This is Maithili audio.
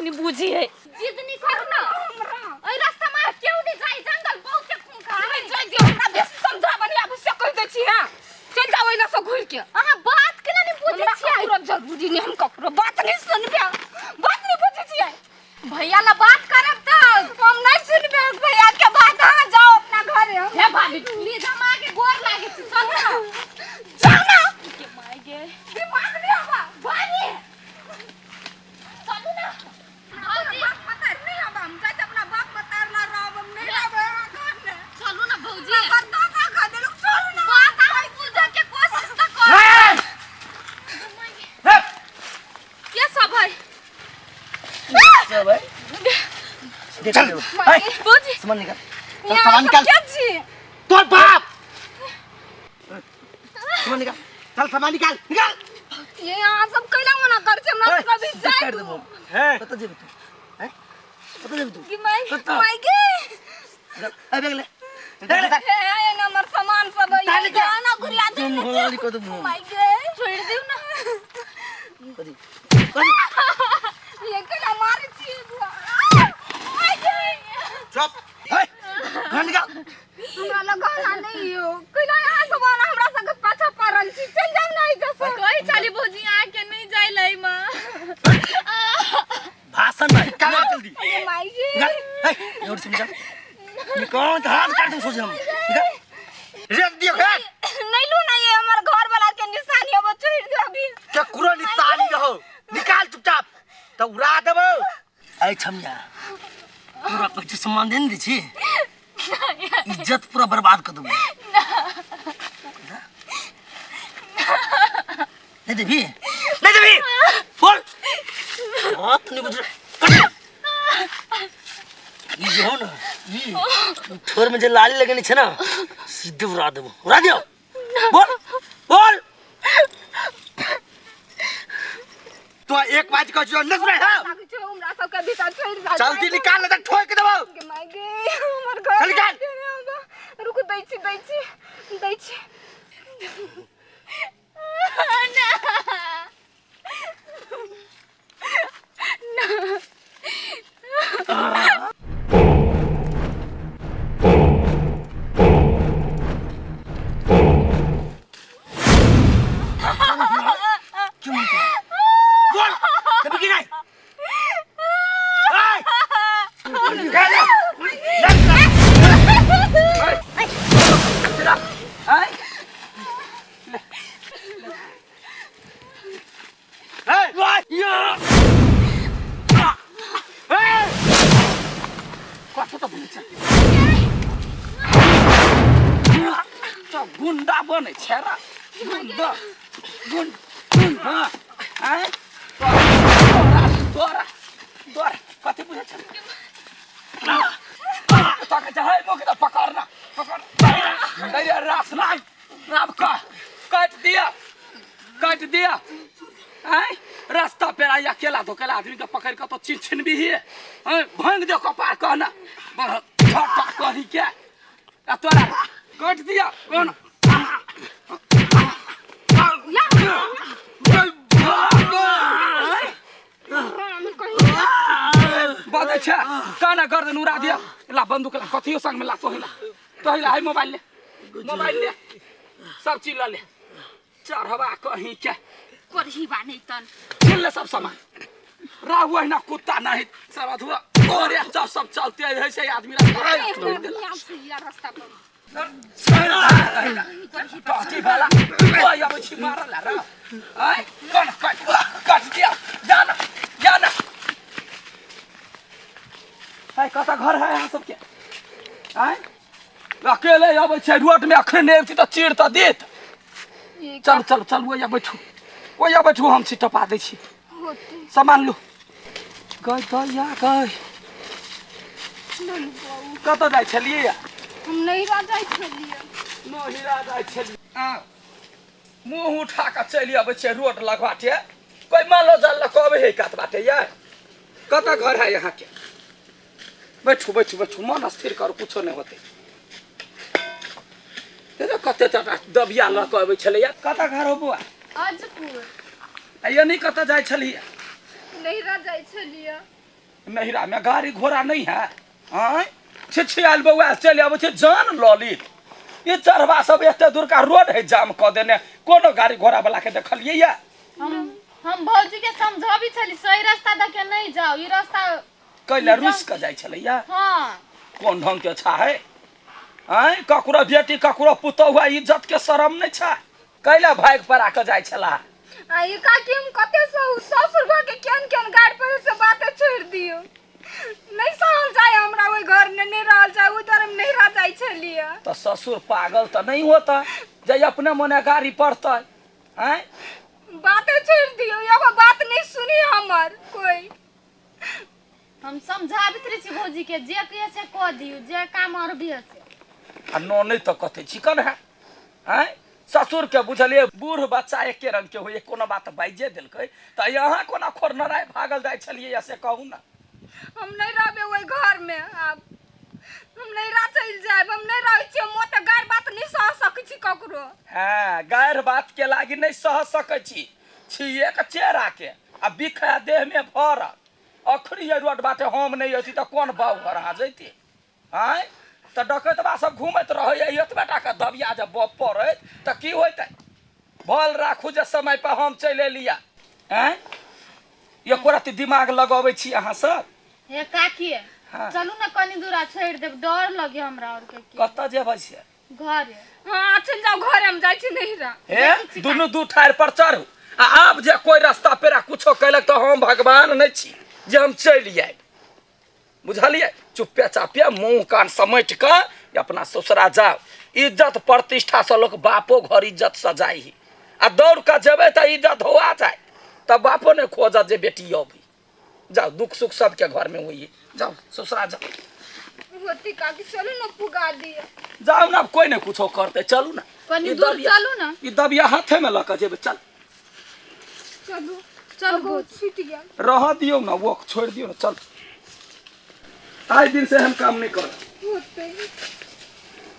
कनी बुझी है। जिद नहीं करू ना। एहि रास्ता में केहू नहीं जाई, जंगल बहुत खूंखार है। नहीं जाई दियो, हमरा बेसी समझाबऽ नहीं आबै से कहि दै छी। हां, चलि जाओ एना से घुरि के। अहाँ बात केना नहीं बुझै हमरा छियै? ककरो जरूरी नहीं, हम ककरो बात नहीं सुनबै। बात नहीं बुझै छियै? भैया ला बात करब तऽ हम नहीं सुनबै भैया के बात। अहाँ जाओ अपना घरे। हे भाभी, प्लीज, हम अहाँके गोर लागै छी, चलू ना। जाओ ना। के माय गे, दिमाग नहीं आवा। भाभी, चलू ना भौजी। बाप मतार नहीं आवा, हम जाइ छी अपना बाप मतार ला रहब, हम नहीं रहबै अहाँ घर में। चलू ना भौजी। बता का खा देलक, छोड़ू ना। बात अहाँ बुझऽ के कोशिश तऽ करू। के सब है? सब है, चल। ए, भौजी। सामान निकाल, चल। यहाँ सामान सब निकाल। के छी? तोर बाप। सामान निकाल, चल, सामान निकाल, निकाल। ये यहाँ सब कैला मना कर छै हमरा? ए, कभी जाय काटि दू। देबो। कतऽ जेबी तू? हैं, कतऽ जेबी तू? कि माय। कतऽ? माय गे। ए, बैग ले, बैग ले। हे, एना हमर सामान सब है। ताली के। गाना गुड़िया दे। तुम होली को तुम माय गे। छोड़ि दियौ ना। कथी कथी? ये कैला मारै छी? माय गे। चुप। हे, घर निकाल। हमरा लग गाना नहीं हो। कैला यहाँ सब आना हमरा सबके पाछा पड़ल छी? चल जाओ ना इधर से। कहै छली भौजी अहाँके नहि जाय लै माँ। भाषण नहीं, निकाल जल्दी। अरे माय गे। निकाल। हे, जोर से निकाल, निकाल तो हाथ काट दूं। सोच हम निकाल रेत दियो घर। नहीं लू ना, ये हमर घर वाला के निशानी अब छोड़ दो अभी। केकरो निशानी रहो, निकाल चुपचाप तो उड़ा देबो। ऐ छमिया, पूरा पैसा सामान दे ने दै छी, इज्जत पूरा बर्बाद कर देबो। नहीं देबी? नहीं देबी? बोल। हाथ नहीं बुझ। ई जे हो ना, ई ठोर में जे लाली लगेने छै ना, सीधे उड़ा देबो, उड़ा दियो। बोल, बोल। तो एक बात कह जो नहीं सुनै है। लागै छै हमरा सबके भीतर छोड़ जा। जल्दी निकाल, नहीं तो ठोक देबो। गे माय गे, हमर घर। चल निकाल। रुक, दै छी, दै छी, दै छी। क्यों नहीं बोल? देबी कि नहीं? ए! निकाल। ए, या! ए! कथी तऽ भेल छै? तऽ गुंडा बनै छै रा गुंडा, गुंड गुंड। हाँ, आँय, तोरा तोरा तोरा कथी बुझै छै? तऽ कहै छै, हे मोके तऽ पकड़ ना, पकड़ अरे रास नहि। आब कह, काटि दिअ, काटि दिअ। आँय, रास्ता पेरा अकेला धोकेला आदमी के पकड़ के तो चिन छिनबी ही। आँय, भांग दे कपार। कहना घटा कही के आ तोरा काटि दिअ। कोन बजै छै? कहना गर्दन उड़ा दिअ। ला बंदूक ला, कथियो संग में ला। तोहिला, तोहिला है। मोबाइल ले, मोबाइल ले, सब चीज ल ले। चढ़वा कहीं के करही बा नहीं तन। छीन ले सब सामान। राहु अहिना कुत्ता नहीं सरधुआ तोरे सब सब चलते है से आदमी रास्ता छोड़ देला। रास्ता पर कथी भेला? ओइ अबै छी मारल ला रे। आय कन कट कट दिया। जाना, जाना। आय, कतऽ घर है अहाँ सबके? आय, अकेले अबै छै रोड में, अखन नहि अबती तऽ चीर तऽ देत। चल चल चल, ओइया बैठू, ओइया बैठू, हम छी टपा दै छी। सामान लू। गई दैया गई, कतऽ जाइ छलियै? हम नैहरा जाइ छलियै। नैहरा जाइ छलियै? आ मुँह उठा कऽ चलि अबै छै रोड लग बाटे। कोइ मालो जाल लऽ कऽ अबै है कात बाटे। ये कतऽ घर है अहाँके? बैठू, बैठू, बैठू, मन स्थिर करू, कुछो नहि होतै। देखो कते टाटा दबिया लऽ कऽ अबै छलैया। कतऽ घर हो बौआ? अजपुर। आ ये नहि कतऽ जाइ छलियै? नैहरा जाइ छलियै। नैहरा में गाड़ी घोड़ा नहीं है आँय छिछियाल बौआ चलि अबै छै जान लऽ ली ई चढ़बा सब एते दूर का रोड है जाम कऽ देने कोनो गाड़ी घोड़ा वाला के देखलियै या हम हम भौजी के समझाबी छली सही रास्ता दऽ के नहीं जाओ ई रास्ता कैला रुसि कऽ जाइ छलैया हाँ कोन ढंग के छा है आँय ककरो बेटी ककरो पुतोह इज्जत के शरम नहि छा कैला भागि पड़ा कऽ जाइ छला आ ई काकी हम कते ससुर भऽ के केहन केहन गाड़ पर से बाते छोड़ि दियौ नहीं सहल जाय हमरा ओहि घर में नहीं रहल जाय ओहि दुआरे हम नहिरा जाइ छलियै तऽ ससुर पागल तऽ नहि होता जे अपने मने गाड़ी पड़तै आँय बाते छोड़ि दियौ एगो बात नहीं सुनी हमर कोई हम समझाबैत रहै छी भौजी के जे कहिए से कऽ दियौ जे काम और भी है से आ ननैद तऽ कते चिकन है आँय ससुरके बुझलियै बूढ़ बच्चा एके रंगके होइए कोनो बात बाइजे देलकै तऽ यहाँ कोना खोरनराय भागल जाइ छलियै से कहू ने हम नहीं रहबे ओहि घर में आब हम नैहरा चलि जायब हम नहीं रहै छियै हम ओते गारि बात नहीं सह सकै छी ककरो हँ गारि बात के लागी नहि सह सकै छी छियै के चेहराके आ बिखा देहमे भरल अखनी एहि रोड बाटे हम नहि अथी तऽ कोन बाउ घर अहाँ जैती आँय तऽ डकैतबा सब घूमैत रहैए एतबे टाके दबिया जब बप पड़ैत तऽ की होइतै भल राखू जे समय पर हम चलि एलियै आँय एको रत्ती दिमाग लगबै छी अहाँ सब हे काकी हाँ। चलू ने कनी दूरा छोड़ि देब डर लगे हमरा और के की। कतऽ जेबै से घरे हाँ चलि जाउ घरे हम जाइ छी नैहरा हे दुनू दू ठाढ़ि पर चढ़ू आ आब जे कोई रास्ता पेरा कुछो कैलक तऽ हम भगवान नहि छी जे हम चलि आयब बुझलियै चुप्पे चापे मुँह कान समेट कऽ अपना ससुरा जाउ इज्जत प्रतिष्ठासँ लोक बापो घर इज्जतसँ जाइ हइ आ दौड़ कऽ जेबै तऽ इज्जत होआ जाय तऽ बापो नहि खोजत जे बेटी अबै जाउ दुख सुख सबके घरमे होइ हइ जाउ ससुरा जाउ होती काकी चलू ने पुगा दिअ जाउ ने आब कोइ नहि कुछो करतै चलू ने कनी ई दूर दबिया चलू ने ई दबिया हाथेमे लऽ कऽ जेबै चल चलू चल बहुत छूटि गेल रह दियौ ने वो छोड़ि दियौ ने चल आइ दिन से एहन काम नहि करब होतै।